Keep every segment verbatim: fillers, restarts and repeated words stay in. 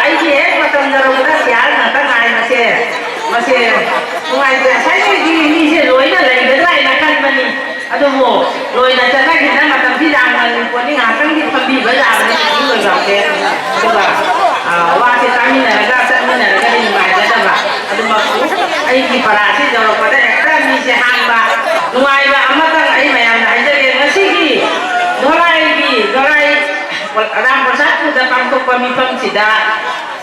ꯑꯩꯒꯤ ꯍꯦꯛ ꯃꯇꯝ ꯌꯧꯔꯛꯄꯗ ꯁꯤꯌꯥꯔ ꯉꯥꯛꯇ ꯉꯥꯏ꯫ ꯃꯁꯦ, ꯃꯁꯦ ꯅꯨꯡꯉꯥꯏꯇꯦ꯫ ꯉꯁꯥꯏꯗꯒꯤ ꯃꯤꯁꯦ ꯂꯣꯏꯅ ꯂꯩꯒꯗ꯭ꯔꯥ ꯍꯥꯏꯅ ꯈꯟꯕꯅꯤ, ꯑꯗꯨꯕꯨ ꯂꯣꯏꯅ ꯆꯠꯅꯈꯤꯗꯅ ꯃꯇꯝꯁꯤ ꯌꯥꯝ ꯉꯜꯂꯤ ꯄꯣꯠꯅꯤ꯫ ꯉꯥꯏꯍꯥꯛꯇꯪꯗꯤ ꯐꯝꯕꯤꯕ ꯌꯥꯕꯅꯤ, ꯃꯤ ꯑꯣꯏꯕꯁꯦ꯫ ꯑꯗꯨꯒ, ꯑ, ꯋꯥꯁꯦ ꯇꯥꯃꯤꯟꯅꯔꯒ ꯆꯠꯃꯤꯟꯅꯔꯒꯗꯤ ꯅꯨꯡꯉꯥꯏꯒꯗꯕ꯫ ꯑꯗꯨꯃꯛꯄꯨ ꯑꯩꯒꯤ ꯄꯔꯥꯁꯤ ꯌꯧꯔꯛꯄꯗ ꯍꯦꯛꯇ ꯃꯤꯁꯦ ꯍꯥꯡꯕ, ꯅꯨꯡꯉꯥꯏꯕ ꯑꯃꯇꯪ ꯑꯩ ꯃꯌꯥꯝꯗ ꯍꯥꯏꯖꯒꯦ꯫ ꯉꯁꯤꯒꯤ ꯙꯣꯂꯥꯏꯒꯤ, ꯙꯣꯂꯥꯏ ꯔꯥꯝ ꯄ꯭ꯔꯁꯥꯗꯄꯨꯔꯗ ꯄꯥꯡꯊꯣꯛꯄ ꯃꯤꯐꯝꯁꯤꯗ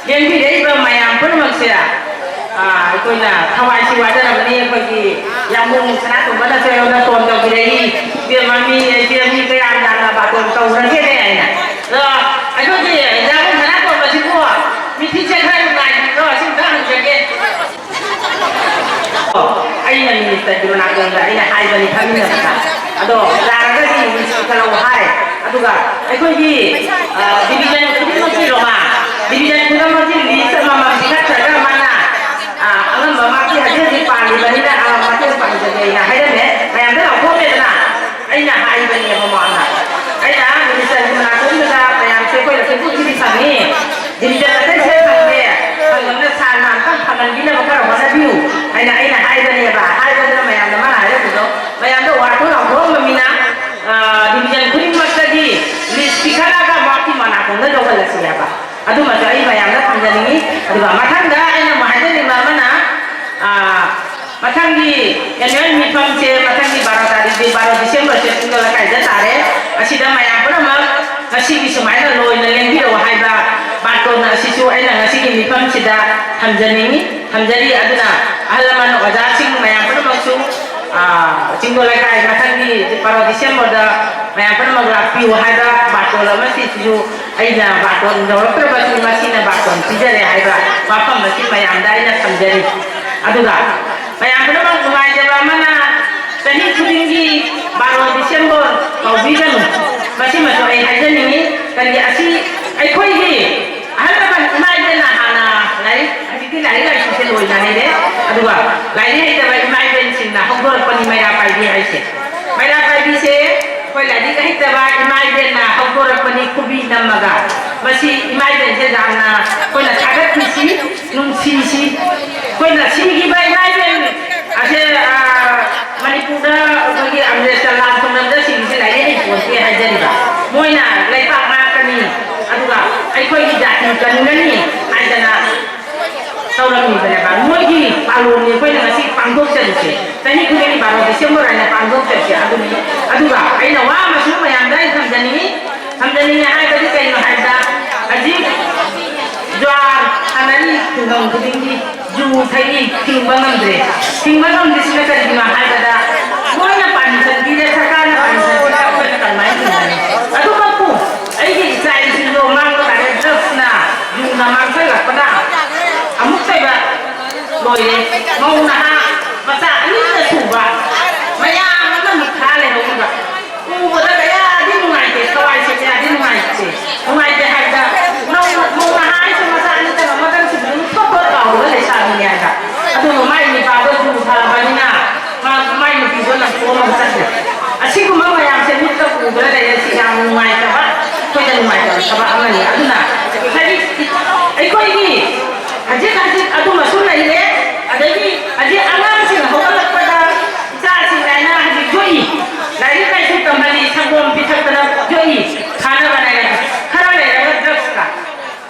ꯂꯦꯡꯕꯤꯔꯛꯏꯕ ꯃꯌꯥꯝ ꯄꯨꯝꯅꯃꯛꯁꯦ, ꯑ, ꯑꯩꯈꯣꯏꯅ ꯊꯋꯥꯏꯁꯤ ꯋꯥꯖꯔꯕꯅꯤ꯫ ꯑꯩꯈꯣꯏꯒꯤ ꯌꯥꯝꯕꯨꯡ ꯁꯅꯥꯇꯣꯝꯕꯅꯁꯨ ꯑꯩꯉꯣꯟꯗ ꯐꯣꯟ ꯇꯧꯕꯤꯔꯛꯏ, "ꯏꯕꯦꯝꯃ, ꯃꯤ, ꯏꯕꯦꯝꯃ, ꯃꯤ ꯀꯌꯥꯝ ꯌꯥꯝꯅ ꯕꯥꯇꯣꯟ ꯇꯧꯈ꯭ꯔꯒꯦꯅꯦ?" ꯍꯥꯏꯅ꯫ ꯑꯗꯣ ꯑꯩꯈꯣꯏꯒꯤ ꯌꯥꯝꯕꯨꯡ ꯁꯅꯥꯇꯣꯝꯕꯁꯤꯕꯨ ꯃꯤꯊꯤꯁꯦ ꯈꯔ ꯅꯨꯡꯉꯥꯏꯕꯤꯕ꯭ꯔꯣ? ꯁꯤ ꯑꯝꯇ ꯍꯪꯖꯒꯦ꯫ ꯑꯩꯅ ꯃꯤꯅꯤꯁꯇꯔꯒꯤ ꯃꯅꯥꯛꯇ ꯑꯩꯅ ꯍꯥꯏꯕꯅꯤ ꯐꯝꯃꯤꯟꯅꯕꯗ, ꯑꯗꯣ ꯌꯥꯔꯒꯗꯤ ꯃꯤꯅꯤꯁꯇꯔ ꯂꯧ ꯍꯥꯏ꯫ ꯑꯗꯨꯒ ꯑꯩꯈꯣꯏꯒꯤ, ꯑ, ꯗꯤꯕꯤꯖꯟ ꯈꯨꯗꯤꯡꯃꯛꯀꯤ ꯔꯣꯃꯥ, ꯗꯤꯕꯤꯖꯟ ꯈꯨꯗꯤꯡꯃꯛꯀꯤ ꯂꯤꯁ ꯑꯃꯃꯝ ꯄꯤꯈꯠꯈ꯭ꯔꯒ ꯃꯥꯅ, ꯑ, ꯑꯉꯝꯕ ꯃꯥꯒꯤ ꯍꯧꯖꯤꯛ ꯍꯧꯖꯤꯛ ꯄꯥꯜꯂꯤꯕꯅꯤꯅ, ꯑ, ꯃꯇꯦꯡ ꯄꯥꯡꯖꯒꯦꯅ ꯍꯥꯏꯔꯝꯃꯦ꯫ ꯃꯌꯥꯝꯗ ꯂꯥꯎꯊꯣꯛꯑꯝꯃꯦꯗꯅ꯫ ꯑꯩꯅ ꯍꯥꯏꯕꯅꯦꯕ ꯃꯃꯥꯡꯗ, ꯑꯩꯅ ꯃꯤꯅꯤꯁꯇꯔꯒꯤ ꯃꯅꯥꯛꯇ ꯃꯌꯥꯝꯁꯦ ꯑꯩꯈꯣꯏ ꯂꯧꯁꯤꯡꯕꯨ ꯊꯤꯕꯤ ꯐꯪꯉꯤ, ꯗꯤꯕꯤꯖꯟ ꯑꯇꯩꯁꯦ ꯐꯪꯗꯦ, ꯐꯪꯗꯕꯅ ꯁꯥꯔꯅ ꯑꯝꯇꯪ ꯐꯪꯍꯟꯕꯤꯅꯕ ꯈꯔ ꯍꯣꯠꯅꯕꯤꯌꯨ ꯍꯥꯏꯅ ꯑꯩꯅ ꯍꯥꯏꯕꯅꯦꯕ꯫ ꯍꯥꯏꯕꯗꯨꯅ ꯃꯌꯥꯝꯅ ꯃꯥꯅ ꯍꯥꯏꯔꯛꯄꯗꯣ ꯃꯌꯥꯝꯗ ꯋꯥꯊꯣꯛ ꯂꯥꯎꯊꯣꯛꯑꯝꯕꯅꯤꯅ, ꯑ, ꯗꯤꯕꯤꯖꯟ ꯈꯨꯗꯤꯡꯃꯛꯇꯒꯤ ꯂꯤꯁ ꯄꯤꯈꯠꯂꯒ ꯃꯍꯥꯛꯀꯤ ꯃꯅꯥꯀꯣꯡꯗ ꯌꯧꯍꯜꯂꯁꯤ ꯍꯥꯏꯕ꯫ ꯑꯗꯨꯃꯁꯨ ꯑꯩ ꯃꯌꯥꯝꯗ ꯊꯝꯖꯅꯤꯡꯉꯤ꯫ ꯑꯗꯨꯒ ꯃꯊꯪꯗ ꯑꯩꯅ ꯑꯃꯨꯛ ꯍꯥꯏꯖꯅꯤꯡꯕ ꯑꯃꯅ, ꯑ, ꯃꯊꯪꯒꯤ ꯑꯦꯅꯨꯋꯦꯜ ꯃꯤꯐꯝꯁꯦ ꯃꯊꯪꯒꯤ ꯕꯥꯔꯣ ꯇꯥꯔꯤꯛ, ꯕꯥꯔꯣ ꯗꯤꯁꯦꯝꯕꯔꯁꯦ ꯆꯤꯡꯗꯣꯜ ꯂꯩꯀꯥꯏꯗ ꯇꯥꯔꯦ꯫ ꯑꯁꯤꯗ ꯃꯌꯥꯝ ꯄꯨꯝꯅꯃꯛ ꯉꯁꯤꯒꯤ ꯁꯨꯃꯥꯏꯅ ꯂꯣꯏꯅ ꯂꯦꯡꯕꯤꯔꯛꯑꯣ ꯍꯥꯏꯕ ꯕꯥꯔꯇꯣꯟ ꯑꯁꯤꯁꯨ ꯑꯩꯅ ꯉꯁꯤꯒꯤ ꯃꯤꯐꯝꯁꯤꯗ ꯊꯝꯖꯅꯤꯡꯉꯤ, ꯊꯝꯖꯔꯤ꯫ ꯑꯗꯨꯅ ꯑꯍꯜ ꯂꯃꯟ ꯑꯣꯖꯥꯁꯤꯡ ꯃꯌꯥꯝ ꯄꯨꯝꯅꯃꯛꯁꯨ, ꯑ, ꯆꯤꯡꯗꯣꯜ ꯂꯩꯀꯥꯏ ꯃꯊꯪꯒꯤ ꯕꯥꯔꯣ ꯗꯤꯁꯦꯝꯕꯔꯗ ꯃꯌꯥꯝ ꯄꯨꯝꯅꯃꯛ ꯂꯥꯛꯄꯤꯌꯨ ꯍꯥꯏꯕ ꯕꯥꯔꯇꯣꯟ ꯑꯃ ꯁꯤꯁꯤꯁꯨ ꯑꯩꯅ ꯕꯥꯔꯇꯣꯟ ꯌꯧꯔꯛꯇ꯭ꯔꯕꯁꯨ ꯉꯁꯤꯅ ꯕꯥꯔꯇꯣꯟ ꯄꯤꯖꯔꯦ ꯍꯥꯏꯕ ꯋꯥꯐꯝ ꯑꯁꯤ ꯃꯌꯥꯝꯗ ꯑꯩꯅ ꯊꯝꯖꯔꯤ꯫ ꯑꯗꯨꯒ ꯃꯌꯥꯝ ꯄꯨꯝꯅꯃꯛ ꯅꯨꯡꯉꯥꯏꯖꯕ ꯑꯃꯅ, ꯆꯍꯤ ꯈꯨꯗꯤꯡꯒꯤ ꯕꯥꯔꯣ ꯗꯤꯁꯦꯝꯕꯔ ꯀꯥꯎꯕꯤꯒꯅꯨ꯫ ꯃꯁꯤꯃꯁꯨ ꯑꯩ ꯍꯥꯏꯖꯅꯤꯡꯉꯤ꯫ ꯀꯔꯤ ꯑꯁꯤ ꯑꯩꯈꯣꯏꯒꯤ ꯑꯍꯜ ꯂꯃꯟ ꯏꯃꯥ ꯏꯕꯦꯟꯅ ꯍꯥꯟꯅ ꯂꯥꯏꯔꯤꯛ, ꯍꯧꯖꯤꯛꯇꯤ ꯂꯥꯏꯔꯤꯛ ꯂꯥꯏꯁꯨꯁꯦ ꯂꯣꯏꯅ ꯍꯩꯔꯦ, ꯑꯗꯨꯒ ꯂꯥꯏꯔꯤꯛ ꯍꯩꯇꯕ ꯏꯃꯥ ꯏꯕꯦꯟꯁꯤꯡꯅ ꯍꯧꯗꯣꯔꯛꯄꯅꯤ ꯃꯩꯔꯥ ꯄꯥꯏꯕꯤ ꯍꯥꯏꯁꯦ꯫ ꯃꯩꯔꯥ ꯄꯥꯏꯕꯤꯁꯦ ꯑꯩꯈꯣꯏ ꯂꯥꯏꯔꯤꯛ ꯍꯩꯇꯕ ꯏꯃꯥ ꯏꯕꯦꯟꯅ ꯍꯧꯗꯣꯔꯛꯄꯅꯤ ꯈꯨꯕꯤ ꯅꯝꯃꯒ꯫ ꯃꯁꯤ ꯏꯃꯥ ꯏꯕꯦꯟꯁꯦ ꯌꯥꯝꯅ ꯑꯩꯈꯣꯏꯅ ꯊꯥꯒꯠꯄꯤꯁꯤ, ꯅꯨꯡꯁꯤꯁꯤ꯫ ꯑꯩꯈꯣꯏꯅ ꯁꯤꯈꯤꯕ ꯏꯃꯥ ꯏꯕꯦꯟ ꯑꯁꯦ, ꯑ, ꯃꯅꯤꯄꯨꯔꯗ ꯑꯩꯈꯣꯏꯒꯤ ꯑꯪꯒ꯭ꯔꯦꯖꯀ ꯂꯥꯟ ꯇꯧꯅꯕꯗ ꯁꯤꯈꯤꯕꯁꯦ ꯂꯥꯏꯔꯤꯛ ꯍꯩꯄꯣꯟꯇꯦ ꯍꯥꯏꯖꯔꯤꯕ꯫ ꯃꯣꯏꯅ ꯂꯩꯕꯥꯛ ꯉꯥꯛꯀꯅꯤ, ꯑꯗꯨꯒ ꯑꯩꯈꯣꯏꯒꯤ ꯖꯥꯇꯤ ꯀꯟꯒꯅꯤ ꯍꯥꯏꯗꯅ ꯇꯧꯔꯝꯃꯤꯕꯅꯦꯕ꯫ ꯃꯣꯏꯒꯤ ꯄꯥꯂꯣꯟꯅꯤ ꯑꯩꯈꯣꯏꯅ ꯉꯁꯤ ꯄꯥꯡꯊꯣꯛꯆꯔꯤꯁꯦ꯫ ꯆꯍꯤ ꯈꯨꯗꯤꯡꯒꯤ ꯕꯥꯔꯣ ꯗꯤꯁꯦꯝꯕꯔ ꯍꯥꯏꯅ ꯄꯥꯡꯊꯣꯛꯆꯔꯤꯁꯦ ꯑꯗꯨꯅꯤ꯫ ꯑꯗꯨꯒ ꯑꯩꯅ ꯋꯥ ꯑꯃꯁꯨ ꯃꯌꯥꯝꯗ ꯑꯩ ꯊꯝꯖꯅꯤꯡꯉꯤ꯫ ꯊꯝꯖꯅꯤꯡꯉꯤ ꯍꯥꯏꯕꯗꯤ ꯀꯩꯅꯣ ꯍꯥꯏꯕꯗ, ꯍꯧꯖꯤꯛ ꯖ꯭ꯋꯥꯔ ꯁꯥꯟꯅꯔꯤ ꯈꯨꯡꯒꯪ ꯈꯨꯗꯤꯡꯒꯤ, ꯖꯨ ꯊꯛꯏ, ꯊꯤꯡꯕ ꯉꯝꯗ꯭ꯔꯦ꯫ ꯊꯤꯡꯕ ꯉꯝꯗ꯭ꯔꯤꯁꯤꯅ ꯀꯔꯤꯒꯤꯅꯣ ꯍꯥꯏꯕꯗ, ꯃꯣꯏꯅ ꯄꯥꯔꯃꯤꯁꯟ ꯄꯤꯔꯦ, ꯁꯔꯀꯥꯔꯅ ꯄꯥꯔꯃꯤꯁꯟ ꯄꯤꯔꯦ, ꯑꯩꯈꯣꯏꯅ ꯀꯃꯥꯏꯅ ꯊꯤꯡꯒꯅꯤ? ꯑꯗꯨꯃꯛꯄꯨ ꯑꯩꯒꯤ ꯏꯆꯥ ꯏꯁꯨꯗꯣ ꯃꯥꯡꯕ ꯇꯥꯔꯦ, ꯗ꯭ꯔꯒꯁꯅ, ꯌꯨꯅ ꯃꯥꯡꯁꯤꯜꯂꯛꯄꯅ ꯑꯃꯨꯛꯇꯣꯏꯕ ꯂꯣꯏꯔꯦ꯫ ꯃꯧ ꯅꯍꯥ ꯃꯆꯥ ꯑꯅꯤꯇ ꯁꯨꯕ ꯃꯌꯥꯝ ꯑꯃ ꯃꯤꯈꯥ ꯂꯩꯍꯧꯔꯤꯕ꯫ ꯎꯕꯗ ꯀꯌꯥꯗꯤ ꯅꯨꯡꯉꯥꯏꯇꯦ, ꯊꯋꯥꯏꯁꯦ ꯀꯌꯥꯗꯤ ꯅꯨꯡꯉꯥꯏꯇꯦ꯫ ꯅꯨꯡꯉꯥꯏꯇꯦ ꯍꯥꯏꯕꯗ, ꯃꯧ, ꯃꯧ ꯅꯍꯥ ꯍꯥꯏꯁꯦ ꯃꯆꯥ ꯑꯅꯤꯇꯪ ꯑꯃꯇꯪ ꯁꯨꯕꯗꯨ ꯊꯣꯠ ꯊꯣꯠ ꯂꯥꯎꯔꯒ ꯂꯩꯁꯥꯕꯤꯅꯤ ꯍꯥꯏꯕ꯫ ꯑꯗꯨꯒ ꯃꯥꯏ ꯅꯨꯄꯥꯗꯣ ꯌꯨ ꯊꯛꯑꯕꯅꯤꯅ, ꯃꯥ, ꯃꯥꯏ ꯅꯨꯄꯤꯗꯣ ꯂꯪꯊꯣꯛꯑꯝꯃꯒ ꯆꯠꯈ꯭ꯔꯦ꯫ ꯑꯁꯤꯒꯨꯝꯕ ꯃꯌꯥꯝꯁꯦ ꯃꯤꯠꯇ ꯎꯕꯗ ꯂꯩꯔꯦ꯫ ꯁꯤ ꯌꯥꯝ ꯅꯨꯡꯉꯥꯏꯇꯕ, ꯑꯩꯈꯣꯏꯗ ꯅꯨꯡꯉꯥꯏꯇꯕ ꯊꯕꯛ ꯑꯃꯅꯤ꯫ ꯑꯗꯨꯅ ꯍꯥꯏꯗꯤ ꯑꯩꯈꯣꯏꯒꯤ ꯍꯧꯖꯤꯛ ꯍꯧꯖꯤꯛ ꯑꯗꯨꯃꯁꯨ ꯂꯩꯔꯦ꯫ ꯑꯗꯒꯤ ꯍꯧꯖꯤꯛ ꯑꯉꯥꯡꯁꯤꯡ ꯍꯧꯒꯠꯂꯛꯄꯗ ꯏꯆꯥꯁꯤꯡ ꯍꯥꯏꯅ ꯍꯧꯖꯤꯛ ꯌꯣꯛꯏ, ꯂꯥꯏꯔꯤꯛ ꯂꯥꯏꯁꯨ ꯇꯝꯍꯜꯂꯤ, ꯁꯪꯒꯣꯝ ꯄꯤꯊꯛꯇꯅ ꯌꯣꯛꯏ, ꯁꯥꯟꯅꯕ ꯂꯩꯔꯒ, ꯈꯔ ꯂꯩꯔꯒ ꯗ꯭ꯔꯒꯁꯀ꯫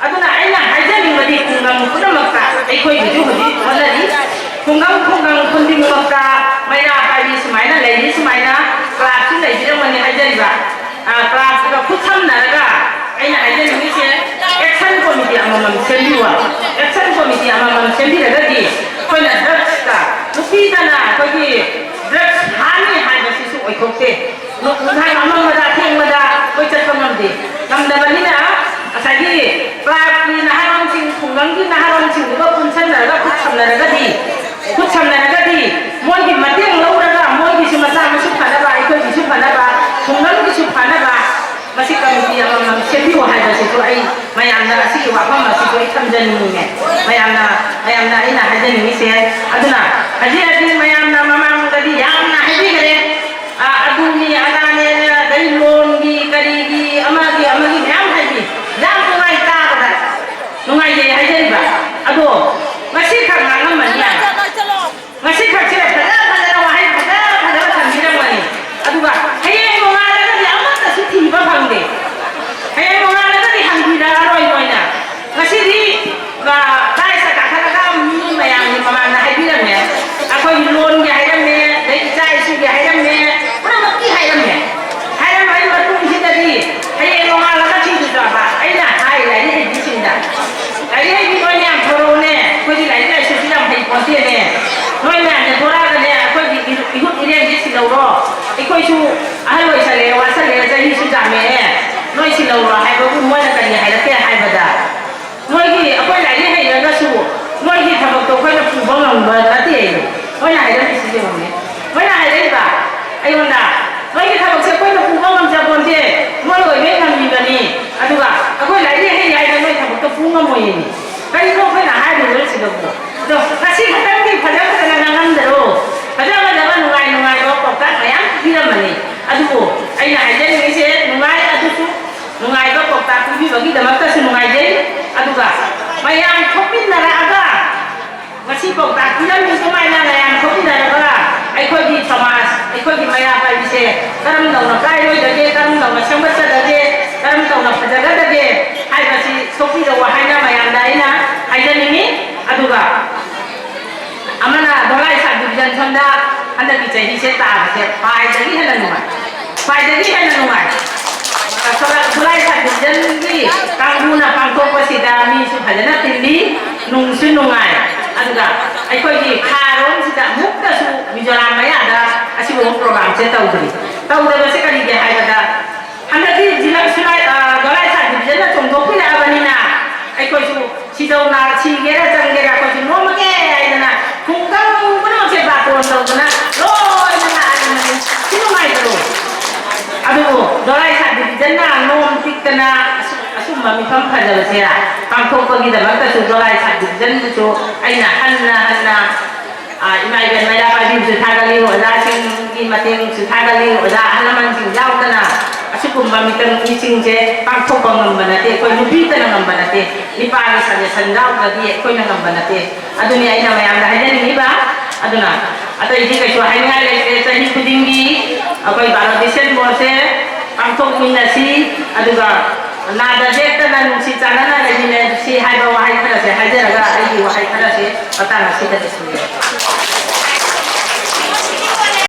ꯑꯗꯨꯅ ꯑꯩꯅ ꯍꯥꯏꯖꯅꯤꯡꯕꯗꯤ ꯈꯨꯡꯒꯪ ꯄꯨꯝꯅꯃꯛꯇ ꯑꯩꯈꯣꯏꯒꯤꯁꯨ ꯍꯧꯖꯤꯛ ꯍꯣꯠꯅꯔꯤ꯫ ꯈꯨꯡꯒꯪ ꯈꯨꯡꯒꯪ ꯈꯨꯗꯤꯡꯃꯛꯇ ꯃꯩꯔꯥ ꯄꯥꯏꯕꯤ ꯁꯨꯃꯥꯏꯅ ꯂꯩꯔꯤ, ꯁꯨꯃꯥꯏꯅ ꯀ꯭ꯂꯥꯁꯁꯨ ꯂꯩꯕꯤꯔꯝꯒꯅꯤ ꯍꯥꯏꯖꯔꯤꯕ꯫ ꯑ, ꯀ꯭ꯂꯥꯁꯇ ꯈꯨꯠꯁꯝꯅꯔꯒ ꯑꯩꯅ ꯍꯥꯏꯖꯅꯤꯡꯉꯤꯁꯦ, action committee ꯑꯃꯃꯝ ꯁꯦꯝꯕꯤꯌꯨ꯫ Action committee ꯑꯃꯃꯝ ꯁꯦꯝꯕꯤꯔꯒꯗꯤ ꯑꯩꯈꯣꯏꯅ ꯗ꯭ꯔꯒꯁꯇ, ꯅꯨꯄꯤꯗꯅ ꯑꯩꯈꯣꯏꯒꯤ ꯗ꯭ꯔꯒꯁ ꯍꯥꯅꯤ ꯍꯥꯏꯕꯁꯤꯁꯨ ꯑꯣꯏꯊꯣꯛꯇꯦ꯫ ꯅꯨꯡꯗꯥꯡ ꯑꯃꯝꯕꯗ, ꯑꯊꯦꯡꯕꯗ ꯑꯩꯈꯣꯏ ꯆꯠꯄ ꯉꯝꯗꯦ꯫ ꯉꯝꯗꯕꯅꯤꯅ ꯉꯁꯥꯏꯒꯤ ꯀ꯭ꯂꯥꯁꯀꯤ ꯅꯍꯥꯔꯣꯜꯁꯤꯡ, ꯈꯨꯡꯒꯪꯒꯤ ꯅꯍꯥꯔꯣꯜꯁꯤꯡꯗꯨꯒ ꯄꯨꯟꯁꯟꯅꯔꯒ ꯈꯨꯠ ꯁꯝꯅꯔꯒꯗꯤ, ꯈꯨꯠ ꯁꯝꯅꯔꯒꯗꯤ ꯃꯣꯏꯒꯤ ꯃꯇꯦꯡ ꯂꯧꯔꯒ ꯃꯣꯏꯒꯤꯁꯨ ꯃꯆꯥ ꯃꯁꯨ ꯐꯅꯕ, ꯑꯩꯈꯣꯏꯒꯤꯁꯨ ꯐꯅꯕ, ꯈꯨꯡꯒꯪꯒꯤꯁꯨ ꯐꯅꯕ ꯃꯁꯤ ꯀꯃꯤꯇꯤ ꯑꯃꯃꯝ ꯁꯦꯝꯕꯤꯌꯨ ꯍꯥꯏꯕꯁꯤꯁꯨ ꯑꯩ ꯃꯌꯥꯝꯗ ꯑꯁꯤꯒꯤ ꯋꯥꯐꯝ ꯑꯁꯤꯁꯨ ꯑꯩ ꯊꯝꯖꯅꯤꯡꯉꯦ꯫ ꯃꯌꯥꯝꯅ, ꯃꯌꯥꯝꯅ ꯑꯩꯅ ꯍꯥꯏꯖꯅꯤꯡꯉꯤꯁꯦ꯫ ꯑꯗꯨꯅ ꯍꯧꯖꯤꯛ ꯍꯧꯖꯤꯛ ꯃꯌꯥꯝꯅ ꯃꯃꯥꯡꯗꯗꯤ ꯌꯥꯝꯅ ꯍꯥꯏꯕꯤꯈ꯭ꯔꯦ꯫ ꯑ, ꯑꯗꯨꯅꯤ ꯑꯗꯥꯅꯦꯅ ꯂꯣꯟꯒꯤ, ꯀꯔꯤꯒꯤ, ꯑꯃꯒꯤ, ꯑꯃꯒꯤ ꯃꯌꯥꯝ ꯍꯥꯏꯕꯤ꯫ ꯌꯥꯝ ꯅꯨꯡꯉꯥꯏ ꯇꯥꯕꯗ꯫ ꯅꯨꯡꯉꯥꯏꯖꯩ ꯍꯥꯏꯖꯔꯤꯕ꯫ ꯑꯗꯣ ꯉꯁꯤꯈꯛ ꯉꯥꯡꯉꯝꯃꯅꯤ꯫ ꯉꯁꯤꯈꯛꯁꯤꯗ ꯐꯖ ꯐꯖꯅ ꯋꯥꯍꯩ ꯐꯖ ꯐꯖꯕ ꯊꯝꯕꯤꯔꯝꯒꯅꯤ꯫ ꯑꯗꯨꯒ ꯍꯌꯦꯡ ꯅꯣꯡꯉꯥꯜꯂꯒꯗꯤ ꯑꯃꯠꯇꯁꯨ ꯊꯤꯕ ꯐꯪꯗꯦ꯫ ꯍꯌꯦꯡ ꯅꯣꯡꯉꯥꯜꯂꯒꯗꯤ ꯍꯪꯕꯤꯔꯛꯑꯔꯣꯏ ꯃꯣꯏꯅ꯫ ꯉꯁꯤꯗꯤ, ꯑ, ꯗꯥꯏꯁꯇ ꯀꯥꯈꯠꯂꯒ ꯃꯤ ꯃꯌꯥꯝꯒꯤ ꯃꯃꯥꯡꯗ ꯍꯥꯏꯕꯤꯔꯝꯃꯦ꯫ ꯑꯩꯈꯣꯏꯒꯤ ꯂꯣꯟꯒꯤ ꯍꯥꯏꯔꯝꯃꯦ, ꯑꯗꯩ ꯏꯆꯥ ꯏꯁꯨꯒꯤ ꯍꯥꯏꯔꯝꯃꯦ, ꯄꯨꯝꯅꯃꯛꯀꯤ ꯍꯥꯏꯔꯝꯃꯦ꯫ ꯍꯥꯏꯔꯝꯕꯒꯤ ꯃꯇꯨꯡꯁꯤꯗꯗꯤ ꯍꯌꯦꯡ ꯅꯣꯡꯉꯥꯜꯂꯒ ꯊꯤꯔꯨꯆꯣꯕ꯫ ꯑꯩꯅ ꯍꯥꯏ ꯂꯥꯏꯔꯤꯛ ꯍꯩꯕꯤꯁꯤꯡꯗ, "ꯂꯥꯏꯔꯤꯛ ꯍꯩꯕꯤ ꯅꯣꯏ ꯌꯥꯝ ꯊꯧꯔꯛꯎꯅꯦ, ꯑꯩꯈꯣꯏꯗꯤ ꯂꯥꯏꯔꯤꯛ ꯂꯥꯏꯁꯨꯁꯨ ꯌꯥꯝ ꯍꯩꯄꯣꯟꯇꯦꯅꯦ, ꯅꯣꯏ ꯃꯌꯥꯝꯁꯦ ꯊꯣꯔꯛꯑꯒꯅꯦ ꯑꯩꯈꯣꯏꯒꯤ ꯏꯍꯨꯠ ꯏꯔꯦꯟꯁꯦ ꯁꯤꯜꯍꯧꯔꯣ, ꯑꯩꯈꯣꯏꯁꯨ ꯑꯍꯜ ꯑꯣꯏꯁꯜꯂꯛꯑꯦ, ꯋꯥꯁꯜꯂꯛꯑꯦ, ꯆꯍꯤꯁꯨ ꯌꯥꯝꯃꯛꯑꯦ, ꯅꯣꯏ ꯁꯤꯜꯍꯧꯔꯣ" ꯍꯥꯏꯕꯕꯨ ꯃꯣꯏꯅ ꯀꯔꯤ ꯍꯥꯏꯔꯛꯀꯦ ꯍꯥꯏꯕꯗ, ꯃꯣꯏꯒꯤ, ꯑꯩꯈꯣꯏ ꯂꯥꯏꯔꯤꯛ ꯍꯩꯔꯒꯁꯨ ꯃꯣꯏꯒꯤ ꯊꯕꯛꯇꯣ ꯑꯩꯈꯣꯏꯅ ꯄꯨꯕ ꯉꯝꯕ ꯅꯠꯇꯦ꯫ ꯃꯣꯏꯅ ꯍꯥꯏꯔꯝꯃꯤꯁꯤ ꯌꯦꯡꯉꯨꯅꯦ꯫ ꯃꯣꯏꯅ ꯍꯥꯏꯔꯛꯏꯕ ꯑꯩꯉꯣꯟꯗ, "ꯅꯣꯏꯒꯤ ꯊꯕꯛꯁꯦ ꯑꯩꯈꯣꯏꯅ ꯄꯨꯕ ꯉꯝꯖꯄꯣꯟꯇꯦ, ꯃꯣꯏ ꯑꯣꯏꯕꯩ ꯉꯝꯃꯤꯕꯅꯤ, ꯑꯗꯨꯒ ꯑꯩꯈꯣꯏ ꯂꯥꯏꯔꯤꯛ ꯍꯩ ꯍꯥꯏꯅ ꯅꯣꯏ ꯊꯕꯛꯇꯣ ꯄꯨ ꯉꯝꯃꯣꯏꯌꯦ"꯫ ꯀꯔꯤꯅꯣ ꯑꯩꯈꯣꯏꯅ ꯍꯥꯏꯔꯤꯕꯁꯤꯗꯕꯨ? ꯑꯗꯣ ꯉꯁꯤ ꯈꯛꯇꯪꯗꯤ ꯐꯖ ꯐꯖꯅ ꯉꯥꯡꯉꯝꯗꯔꯣ? ꯐꯖ ꯐꯖꯕ ꯅꯨꯡꯉꯥꯏ ꯅꯨꯡꯉꯥꯏꯕ ꯄꯥꯎꯇꯥꯛ ꯃꯌꯥꯝ ꯄꯤꯔꯝꯕꯅꯤ꯫ ꯑꯗꯨꯕꯨ ꯑꯩꯅ ꯍꯥꯏꯖꯅꯤꯡꯉꯤꯁꯦ, ꯅꯨꯡꯉꯥꯏ ꯑꯗꯨꯁꯨ ꯅꯨꯡꯉꯥꯏꯕ ꯄꯥꯎꯇꯥꯛ ꯄꯤꯕꯤꯕꯒꯤꯗꯃꯛꯇꯁꯨ ꯅꯨꯡꯉꯥꯏꯖꯩ꯫ ꯑꯗꯨꯒ ꯃꯌꯥꯝ ꯊꯣꯛꯃꯤꯟꯅꯔꯛꯑꯒ ꯉꯁꯤ ꯄꯥꯎꯇꯥꯛ ꯄꯤꯔꯝꯃꯤ ꯁꯨꯃꯥꯏꯅ ꯃꯌꯥꯝ ꯊꯣꯛꯃꯤꯟꯅꯔꯒ ꯑꯩꯈꯣꯏꯒꯤ ꯁꯃꯥꯖ, ꯑꯩꯈꯣꯏꯒꯤ ꯃꯩꯔꯥ ꯄꯥꯏꯕꯤꯁꯦ ꯀꯔꯝ ꯇꯧꯅ ꯀꯥꯏꯔꯣꯏꯗꯒꯦ, ꯀꯔꯝ ꯇꯧꯅ ꯁꯦꯝꯒꯠꯀꯗꯒꯦ, ꯀꯔꯝ ꯇꯧꯅ ꯐꯖꯒꯗꯒꯦ ꯍꯥꯏꯕꯁꯤ ꯊꯣꯛꯄꯤꯔꯛꯑꯣ ꯍꯥꯏꯅ ꯃꯌꯥꯝꯗ ꯑꯩꯅ ꯍꯥꯏꯖꯅꯤꯡꯉꯤ꯫ ꯑꯗꯨꯒ ꯑꯃꯅ ꯗꯣꯂꯥꯏ ꯁꯕ ꯗꯤꯕꯤꯖꯟ ꯁꯣꯝꯗ ꯍꯟꯗꯛꯀꯤ ꯆꯍꯤꯁꯦ ꯇꯥꯕꯁꯦ ꯈ꯭ꯋꯥꯏꯗꯒꯤ ꯍꯦꯟꯅ ꯅꯨꯡꯉꯥꯏ, ꯈ꯭ꯋꯥꯏꯗꯒꯤ ꯍꯦꯟꯅ ꯅꯨꯡꯉꯥꯏ꯫ ꯗꯣꯂꯥꯏ ꯁꯕ ꯗꯤꯕꯤꯖꯟꯒꯤ ꯀꯥꯡꯕꯨꯅ ꯄꯥꯡꯊꯣꯛꯄꯁꯤꯗ ꯃꯤꯁꯨ ꯐꯖꯅ ꯇꯤꯜꯂꯤ, ꯅꯨꯡꯁꯨ ꯅꯨꯡꯉꯥꯏ꯫ ꯑꯗꯨꯒ ꯑꯩꯈꯣꯏꯒꯤ ꯈꯥꯔꯣꯝꯁꯤꯗ ꯑꯃꯨꯛꯇꯁꯨ ꯃꯤꯖꯣꯔꯥꯝ ꯃꯌꯥꯗ ꯑꯁꯤꯒꯨꯝꯕ ꯄ꯭ꯔꯣꯒ꯭ꯔꯥꯝꯁꯦ ꯇꯧꯗ꯭ꯔꯤ꯫ ꯇꯧꯗꯕꯁꯦ ꯀꯔꯤꯒꯤ ꯍꯥꯏꯕꯗ, ꯍꯟꯗꯛꯇꯤ ꯖꯤꯂꯥ ꯁꯨꯂꯥꯏ, ꯑ, ꯗꯣꯂꯥꯏ ꯁꯕ ꯗꯤꯕꯤꯖꯟꯅ ꯆꯣꯡꯊꯣꯛꯄꯤꯔꯛꯑꯕꯅꯤꯅ ꯑꯩꯈꯣꯏꯁꯨ ꯁꯤꯗꯧꯅ ꯁꯤꯒꯦꯔꯥ ꯆꯪꯒꯦꯔꯥ ꯑꯩꯈꯣꯏꯁꯨ ꯅꯣꯝꯃꯒꯦ ꯍꯥꯏꯗꯅ ꯈꯨꯡꯒꯪ ꯄꯨꯝꯅꯃꯛꯁꯦ ꯕꯥꯇꯣꯟ ꯇꯧꯗꯅ ꯂꯣꯏꯅ ꯂꯥꯛꯑꯕꯅꯤ꯫ ꯁꯤ ꯅꯨꯡꯉꯥꯏꯇ꯭ꯔꯣ? ꯑꯗꯨꯕꯨ ꯗꯣꯂꯥꯏ ꯁꯕ ꯗꯤꯕꯤꯖꯟꯅ ꯅꯣꯝ ꯄꯤꯛꯇꯅ ꯑꯁꯨꯝ-, ꯑꯁꯨꯝꯕ ꯃꯤꯐꯝ ꯐꯖꯕꯁꯦ ꯄꯥꯡꯊꯣꯛꯄꯒꯤꯗꯃꯛꯇꯁꯨ ꯗꯣꯂꯥꯏ ꯁꯕ ꯗꯤꯕꯤꯖꯟꯕꯨꯁꯨ ꯑꯩꯅ ꯍꯟꯅ ꯍꯟꯅ ꯏꯃꯥ ꯏꯕꯦꯟ ꯃꯩꯔꯥ ꯄꯥꯏꯕꯤꯕꯨꯁꯨ ꯊꯥꯒꯠꯂꯤ, ꯑꯣꯖꯥꯁꯤꯡꯒꯤ ꯃꯇꯦꯡꯁꯨ ꯊꯥꯒꯠꯂꯤ, ꯑꯣꯖꯥ ꯑꯍꯜ ꯂꯃꯟꯁꯤꯡ ꯌꯥꯎꯗꯅ ꯑꯁꯤꯒꯨꯝꯕ ꯃꯤꯇꯝ ꯃꯤꯁꯤꯡꯁꯦ ꯄꯥꯡꯊꯣꯛꯄ ꯉꯝꯕ ꯅꯠꯇꯦ꯫ ꯑꯩꯈꯣꯏ ꯅꯨꯄꯤꯇꯅ ꯉꯝꯕ ꯅꯠꯇꯦ, ꯅꯨꯄꯥꯒꯤ ꯁꯖꯦꯁꯟ ꯌꯥꯎꯗ꯭ꯔꯗꯤ ꯑꯩꯈꯣꯏꯅ ꯉꯝꯕ ꯅꯠꯇꯦ꯫ ꯑꯗꯨꯅꯤ ꯑꯩꯅ ꯃꯌꯥꯝꯗ ꯍꯥꯏꯖꯅꯤꯡꯉꯤꯕ꯫ ꯑꯗꯨꯅ ꯑꯇꯩꯗꯤ ꯀꯩꯁꯨ ꯍꯥꯏꯅꯤꯡꯉꯥꯏ ꯂꯩꯇ꯭ꯔꯦ꯫ ꯆꯍꯤ ꯈꯨꯗꯤꯡꯒꯤ ꯑꯩꯈꯣꯏ ꯕꯥꯔꯣ ꯗꯤꯁꯦꯝꯕꯔꯁꯦ ꯄꯥꯡꯊꯣꯛꯃꯤꯟꯅꯁꯤ, ꯑꯗꯨꯒ ꯅꯥꯗ ꯌꯦꯛꯇꯅ ꯅꯨꯡꯁꯤ ꯆꯥꯟꯅꯅ ꯂꯩꯃꯤꯟꯅꯁꯤ ꯍꯥꯏꯕ ꯋꯥꯍꯩ ꯈꯔꯁꯦ ꯍꯥꯏꯖꯔꯒ ꯑꯩꯒꯤ ꯋꯥꯍꯩ ꯈꯔꯁꯦ ꯃꯇꯥꯡ ꯑꯁꯤꯗ ꯂꯣꯏꯁꯤꯟꯖꯔꯒꯦ꯫